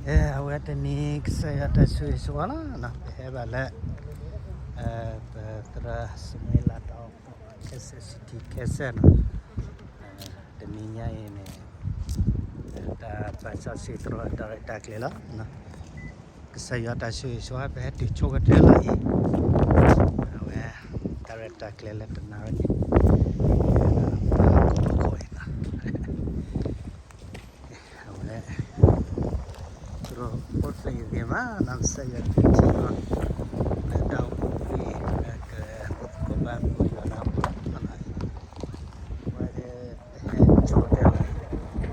အဲ အဝဲတနံၤကစၢ်ယွၤတၢ်ဆိၣ်ဂ့ၤဆိၣ်ဝါလီၤနီၤ ပဟဲဘၣ်လၢ ပသရၣ်စမ့လးတၢ်အိၣ်ဖှိၣ် ခဲစဲး City ခဲစဲးနီၤ တနံၤညါအံၤန့ၣ် တၢ်ပာ်စီဆှံသရိာ် director ကျဲလီၤ ကစၢ်ယွၤတၢ်ဆိၣ်ဂ့ၤဆိၣ်ဝါ ပဟဲတုၤဆိကတၢၢ်လီၤအံၤ အဝဲ director ကျဲလၢတနၤဝဲန့ၣ် ခိၣ်အံၤနီၤ အဝဲ သရိာ်အိၣ်သ့ဂ့ၤမးနီၤ ကစၢ်ယွၤတထံၣ်ဘၣ် လၢတၢ်အိၣ်ဖှိၣ်ဖဲ လၢက အိၣ်သကိးဘၣ်သကိးယွၤလၢအပူၤနီၤ ဝဲဒၣ် ဟဲဆိကတၢၢ်လီၤ ဃံ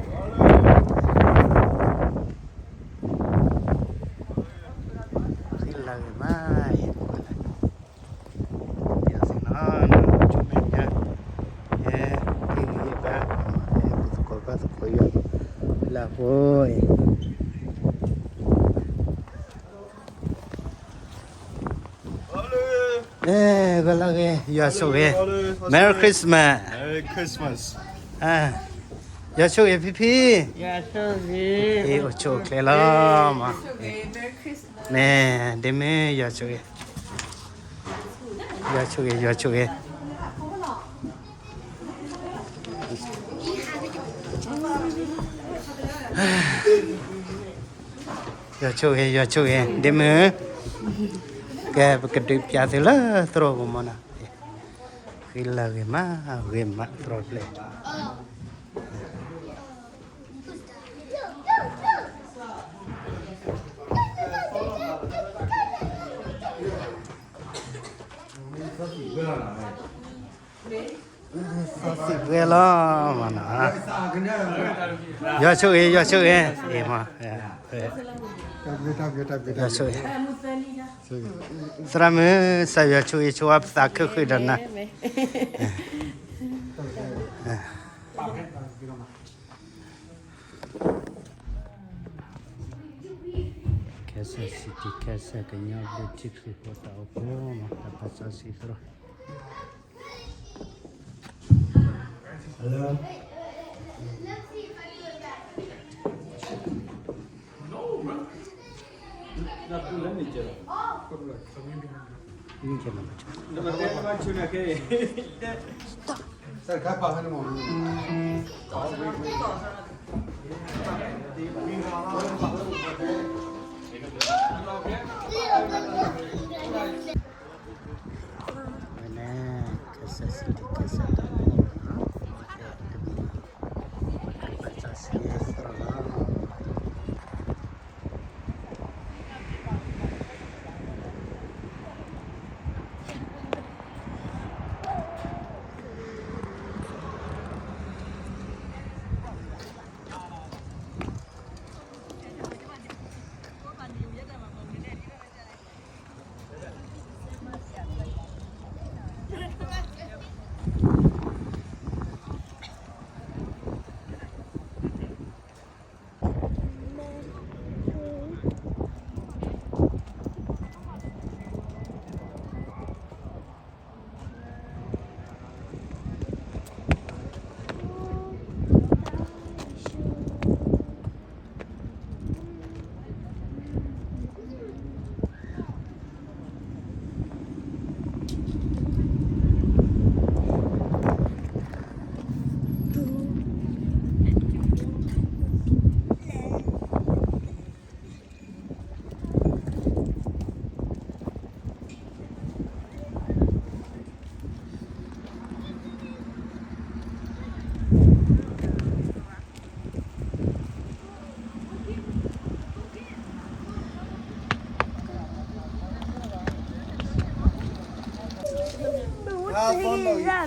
လၤဂ့ၤမးအံၤ ပျဲသ့ၣ်နီၤ ဆိမဲာ်ညါ ဟဲဟ့ၣ်ဂံၢ်ဟ့ၣ်ဘါ ဟဲအိၣ်သကိးဘၣ်သကိးယွၤ လၢအပူၤအံၤ အဲ ဂီၤလၢဂ့ၤ ယွၤဆိၣ်ဂ့ၤ Merry Christmas ယွၤဆိၣ်ဂ့ၤဖံဖံ ဖံဖံအိၣ်ဆိၣ်အိၣ်ချ့လီၤမး မ့ၢ် ဒ့မုၣ် ယွၤဆိၣ်ဂ့ၤ ယွၤဆိၣ်ဂ့ၤ ယွၤဆိၣ်ဂ့ၤ ယွၤဆိၣ်ဂ့ၤ ယွၤဆိၣ်ဂ့ၤ ဒ့မုၣ် ကဲ ပကဒုးပျးသုလၢသရိာ်ကမီၤနီၤ ဃံလၤဂ့ၤမး ဂ့ၤမးသရိာ်ဖျဲၣ် စီၤစံးပှဲၤလီၤမးနီၤ ယွၤဆိၣ်ဂ့ၤ ယွၤဆိၣ်ဂ့ၤ အံၤမး ယွၤဆိၣ်ဂ့ၤ သရၣ်မုၣ် ကစၢ်ယွၤဆိၣ်ဂ့ၤဆိၣ်ဝါပသးခုဃုာ်ဒီးနၤ ခဲစဲး City ခဲစဲး ကညီဘျုးထံခရံာ်ဖိတၢ်အိၣ်ဖှိၣ် တၢ်ပာ်စီဆှံသရိာ် Hello. ဝဲန့ၣ် ခဲစဲး City ခဲစဲး တၢ်အိၣ်ဖှိၣ်နီၤ အဝဲသ့ၣ်တမံၤ ပာ်စီဆှံသရိာ်လီၤ ယသး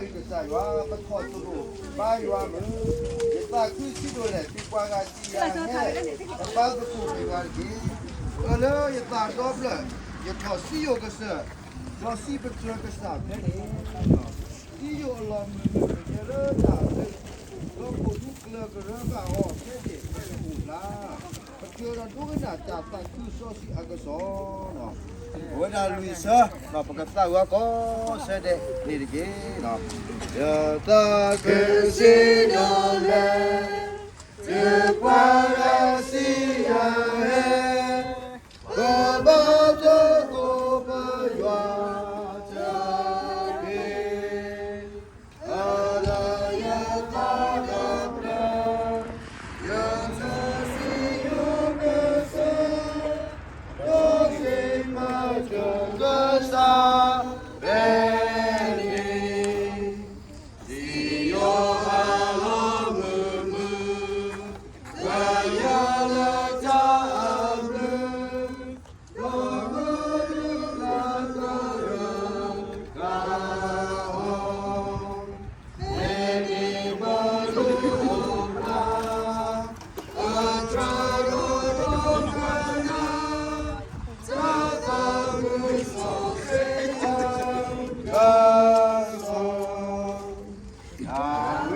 အုးကစၢ်ယွၤ ပထီၣ်သရိာ်ဘါယွၤမုၢ်, ယသးခုဆံးဒိၣ်လဲၣ် သုပှၤဂၤစံးယၤဟဲ, ပဘါသကိးမ့ၢ်ဂၤတက့ၢ်. အၢၣ်လၢယသးဒီဖျၢၣ်, ယထီၣ်စံယိၣ်ကစၢၢ်, ဒီးစံးပတြၢၤကစၢ်ဖဲန့ၣ်, စံယိၣ်အလီၢ်မုၢ်မုၢ်ကယဲၢ်လၢတၢ်အဘျုး, ဒီးခိၣ်ဒူကျၢၤကရၢဘၣ်အီၤဖဲန့ၣ်ဖဲန့ၣ်အိၣ်ဘျါ, ပ ဒီးဒိကနၣ်တၢ်သးခုစီဆှံအကစီၣ်, အဝဲဒၣ်လွံၢ်ဆၢ, ပကသးဝံၣ်ကိးဆၢဒဲးန့ၣ်တက့ၢ်. ယသးကဆ့ဒီးလဲ, ယပှၤဂၤစံးယၤဟဲ, ကဘၣ်တၢ်ကိးပယွၤတက့ၢ်. အလၢယသးကပျၢၤ, ယထံၣ်ဆူယကစၢ်, ဒီးစံးဘၣ်ကစၢ်ဖဲန့ၣ်, စံယိၤအလီၢ်မုာ်မုာ်, ပယီၤလၢတၢ်အဘျုး တၢ်ဝံၤ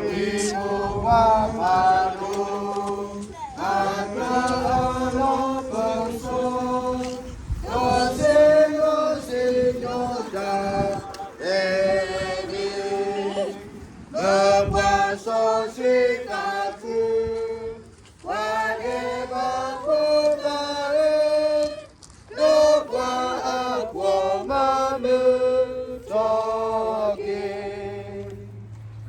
ဖိဝါဖးဒိၣ်, အကြၢးအလီၢ်ပစိာ်, ဒီးစ့ဒီးစ့ဒီးတၢ်တဲန့ၣ်, လၢပှၤစီဆှံတၢ်ခု, ပှၤဒဲးဘးဖိသၣ်ဧၢ, ဒီးပှၤအကွီၢ်မၤမုာ်ထီၣ်က့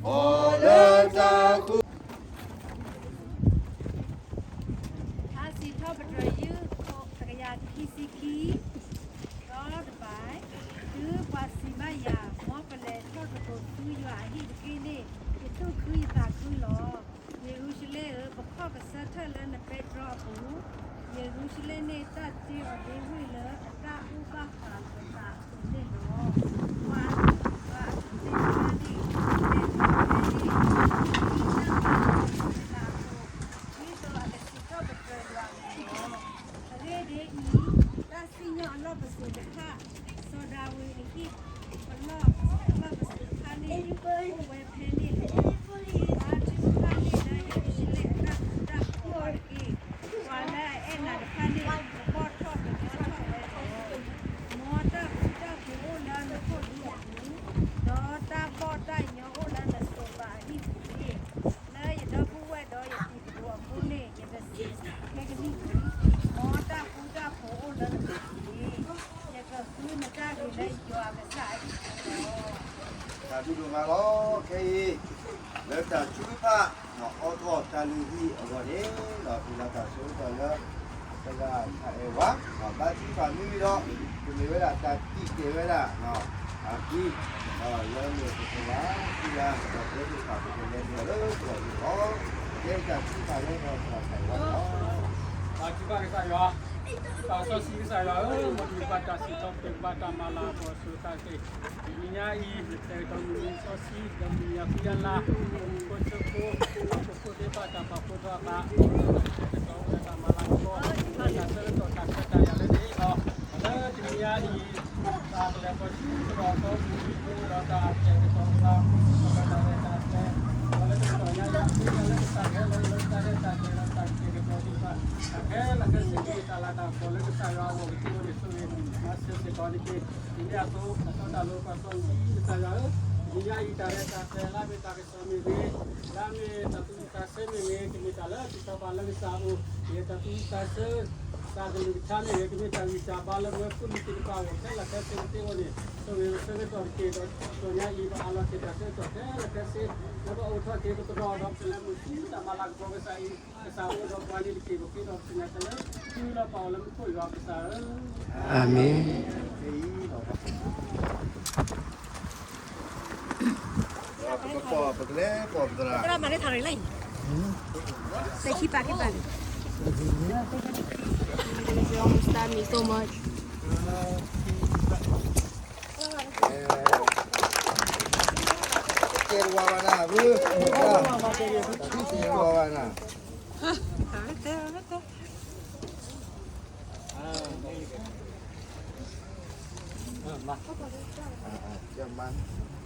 ၤ, မ်လၢတၢ်ဃု ထါစံးထီၣ်ပတြၢၤယုၢ် တကယၤခံဆံခံ, ဒီတဘၣ်, တုၤပှၤစံးဘၣ်ယၤ, မ်ပလဲၤထီၣ်ကတိၤဆူယွၤအဟံၣ်တက့ၢ်န့ၣ်, ယသူၣ်ခုယသးခုလီၤ. ယရူၤၡလ့ၣ်ဧၢ, ပခီၣ်ကဆၢထၢၣ်လၢနပဲတြီအပူၤ, ယရူၤၡလ့ၣ်န့ၣ် တၢ်တ့အီၤဒ့ဝ့ၢ်လၢအတၢ်အိၣ်ဘၣ်ဃးလိာ်သးအသိးန့ၣ်လီၤ. ပှၤအသူၣ်ပှၤအသးသ့ၣ်တဖၣ်န့ၣ်, လဲၤထီၣ်ဖဲန့ၣ်, တၢ်ဘၣ်အသးအသိး, ဒ်သိးအကစံးထီၣ်ပတြၢၤယွၤအဂီၢ်လီၤ. အဂ့ၢ်ဒ်အံၤ, တၢ်စံၣ်ညီၣ်အလီၢ်ပစိာ်တဖၣ်, စီၤဒၤဝံးအဟံၣ်ပလီၢ်အလီၢ်ပစိာ်တဖၣ်န့ၣ်, အိၣ်ဝဲဖဲန့ၣ်လီၤ. ပှၤထုကဖၣ်န့ၣ်လၢယရူၤၡလ့ၣ်အတၢ်ဃူတၢ်ဖိးအဂီၢ်တက့ၢ်. ပှၤလၢအအဲၣ်နၤတဖၣ်န့ၣ်, ကဘီၣ်ထီၣ်ကထီထီၣ်ဝဲလီၤ. မ်တၢ်ဃူတၢ်ဖိးအိၣ်လၢနခိၣ်ဒူအပူၤ, ဒီးတၢ်ဘီၣ်တၢ်ညီအိၣ်လၢနစီၤပၤအဟံၣ်ပူၤတက့ၢ်. လၢယဒီပုၢ်ဝဲၢ်ဒီးယတံၤသကိးအဃိန့ၣ်, ယတစံးခဲကနံၣ်တဂ့ၤ. မ်တၢ်ဃူတၢ်ဖိးအိၣ်လၢနပူၤတက့ၢ်. ယကဃုနတၢ်ဂ့ၤလၢယွၤကစၢ်အဟံၣ်ပူၤလီၤ. တၢ်ဘျုးဒိၣ်မးလီၤ. ခဲအံၤ, လၢတၢ်ထုကဖၣ်, အိးထီၣ်တၢ်လုၢ်ဟံၣ်အဂီၢ်န့ၣ်, ဒီးပျံၤလီၤတၢ်စိကမီၤလၢ တဂၤတၢ်အဲၣ်ဝဲ, ဘါထုကဖၣ်မ့ၢ်ဝံၤဒီး, ကမ့ၢ်ဝဲဒၣ်တၢ်တံာ်တဲာ်ဝဲဒၣ်, အခံ, ဒီးလၢမ့ၢ်ပကလၤ, ခံဂၤ, ဒီးပဝဲသ့ၣ်တဖၣ်ပကလဲၤတၢ်လၢပှၤကညီလီၤ. ကဲတၢ်ထုကဖၣ်လၢဒီးတၢ်အဲၣ်ဝဲလီၤ. ဘါထုကဖၣ်ကစၢ်ယွၤ, ပာ်စီဆှံကစၢ်ယွၤဧၢ, မ်နကဘၣ်တၢ်စံးထီၣ်ပတြၢၤကဘၣ်တၢ်မၤလၤကပီၤအစိၤတၢ်က့ၢ်, တနံၤညါအံၤ နတဲာ်ကတီၤမုၢ်နံၤစီဆှံ, ဒီးမုၢ်ယၤဖံယၤလၤ, မုၢ်ခိၣ်ဆၢခိၣ်, ပှၤဟီၣ်ခိၣ်ဖိသ့ၣ်တဖၣ်တၢ်ပာ်ဖှိၣ်ထီၣ်အသး, ဒီးတၢ်အဲၣ်တၢ်ကွံတၢ်မၤလၤကပီၤ, တၢ်ဆၢကတီၢ်တၢ်ခွဲးတၢ်ယာ်လၢန့ၣ်လီၤ. လၢတနံၤညါအံၤ, တၢ်ကလဲၤခီဆူကဒီးအသီပူၤ, ဒီးတၢ်တဲာ်ကတီၤအသး, ဒီးတၢ်ရဲၣ်တၢ်ကျဲၤ, ဒီးလၢတကတီၢ်ညါအံၤ, လၢကစၢ်ခဲလၢာ်လၢတၢ်ရဲၣ်တၢ်ကျဲၤဒီးတၢ်တဲာ်ကတီၤသ့ၣ်တဖၣ်, တၢ်ခဲလၢာ်ခဲဆ့န့ၣ် တၢ်လၤတၢ်ကပီၤလၢကစၢ်ယွၤအဂီၢ်ကသ့အဂီၢ်န့ၣ် ဆိၣ်ဂ့ၤမၤစၢၤစ့ၢ်ကီးန့ၣ်တက့ၢ်. ဒ်န့ၣ်အသိး, တၢ်တီတၢ်လိၤပှၤစီဆှံကစၢ်ယွၤဧၢ, တနံၤညါအံၤတၢ်ရဲၣ်တၢ်ကျဲၤလၢအမ့ၢ်တၢ်ကစီၣ်မ့ၢ်ဂ့ၤ, လၢအမ့ၢ်တၢ်သူၣ်ဝံၣ်သးဆၢမ့ၢ်ဂ့ၤ, ကမ့ၢ်တၢ်လၢအထုးထီၣ်ပာ်လၢကစၢ်အအိၣ်, မ့ၢ်တၢ်သူၣ်ဝံၣ်သးဆၢ တၢ်ကလုၢ်ကထါမ့ၢ်ဂ့ၤ, ကမ့ၢ်တၢ်ဂံၢ်တၢ်ဘါလၢပဝဲဖိလံၤသ့ၣ်တဖၣ်အဂီၢ်ခဲလၢာ်ခဲဆ့ကသ့အဂီၢ်န့ၣ်, ဆိၣ်ဂ့ၤဆၢကတီၢ်တက့ၢ်. ဒီးတကတီၢ်ညါအံၤ ပအးလီၤက့ၤတၢ်ဆၢကတီၢ်ခဲလၢာ်ခဲဆ့, လၢပအိးထီၣ်က့ၤပသရိာ်ဒီးပလဲၤမုာ်ဆူတၢ်မၤလၤကပီၤကစၢ်အံၤ, ကစၢ်အိၣ်ဒီးပှၤန့ၣ်တက့ၢ်. ပဃ့ဒီးပစံးညါတၢ်လၢ သုလၢပအီၣ်လၢမူခိၣ်ယွၤကစၢ်ဧၢ, အၤမ့ၣ်. ပကလဲၤပိာ်ပသရၣ်, သရၣ်မၤက့ၤထီၣ်ရံၣ်လၢအံၤ, သ့ၣ်ခံပာ်က့ၤဘၣ်န့ၣ်, almost taught me so much. ကဲတဝါဘၣ်နၤ, ကဲတဝါဘၣ်နၤ, ကဲမၤ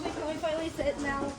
Can we finally sit now?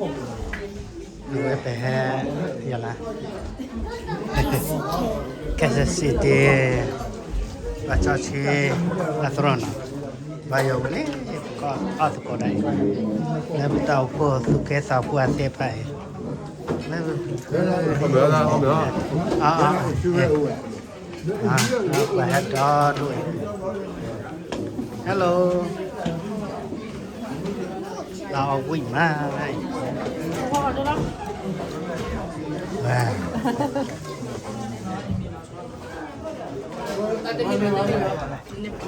အဝဲပဟဲ ယလၢ Kansas City ပှၤကၠီဆံ အသရိာ်နီၤ ဘၣ်ယိၣ်ဝဲလၢ ပကအီၣ်သကိးဒၣ်အံၤ လၢပတၢ်အိၣ်ဖှိၣ်သူၣ်ကဲသးပှၢ်သ့ၣ်တဖၣ်အံၤ လၢ ပှၤဟဲဒီဒိၣ်အံၤ Hello လၢအဝံၣ်မး မ့ၢ်အကိၣ်အိၣ်လီၤ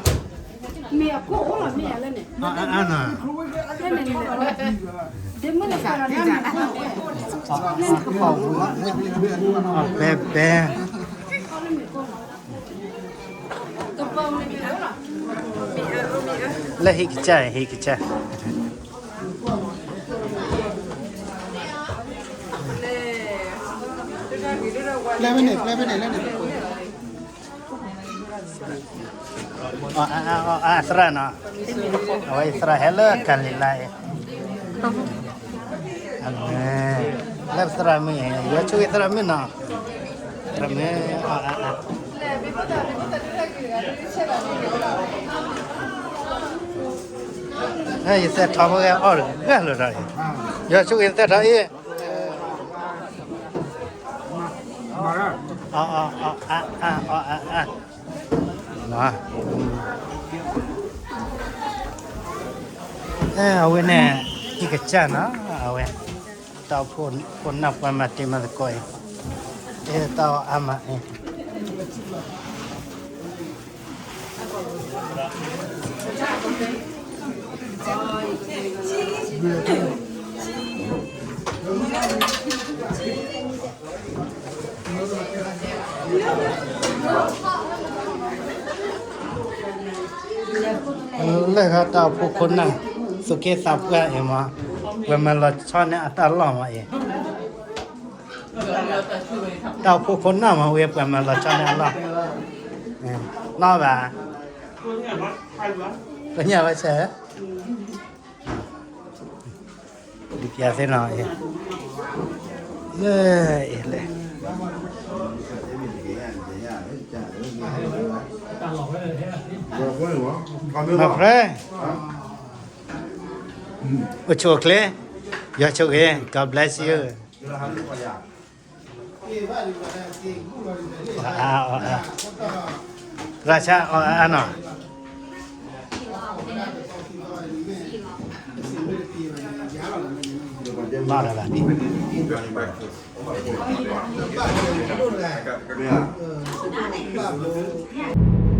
မ့ၢ်အလၢန့ၣ် အါအါနီၤ တဲန့ၣ် တဲမ့ၢ်လၢ ပဲပဲ လၢဟံၣ်ကစၢ် ဟံၣ်ကစၢ် ပျဲဝဲန့ၣ် ပျဲဝဲန့ၣ်လၢန့ၣ် အသရၣ်နီၤ အဝဲသရၣ်ဟဲလၢကၤလံၤလါအံၤ အမ့ၢ် လၢသရၣ်မုၣ်အံၤ ယွၤဆိၣ်ဂ့ၤသရၣ်မုၣ်နီၤ သရၣ်မုၣ် ယသဲထီၣ်ဖိဂဲၤအီၣ်တဂၤလၢၤဒီးအံၤ ယွၤဆိၣ်ဂ့ၤသဲထီၣ်အံၤ အ အဝဲန့ၣ် ဟံၣ်ကစၢ်နီၤ အဝဲ တၢ်အိၣ်ဖှိၣ်ခိၣ်နၢ်ပှၤမၤတံၤမၤသကိးအံၤ တၢ်အီၣ်အါမးအံၤ လၢတၢ်အိၣ်ဖှိၣ်ခိၣ်နၢ် သူၣ်က့သးပှၢ်အံၤမး ပှၤမၤလီၤဆီန့ၢ်အတၢ်လီၢ်မးအံၤ တၢ်အိၣ်ဖှိၣ်ခိၣ်နၢ်မးဝဲပှၤမၤလီၤဆီန့ၢ်အလီၢ် နီၢ်ဘၣ် ပညၣ်ဝဲဆဲး ဒုးပျးသ့ၣ်နီၤ လၢ အံၤလဲၣ် my friend အိၣ်ဆူၣ်အိၣ်ချ့ ယွၤဆိၣ်ဂ့ၤ God bless you အီၣ်အါ အီၣ်အါ ရၢ်ဆါအီၣ်အါနီၤ ဘၣ်လၢၤဘၣ်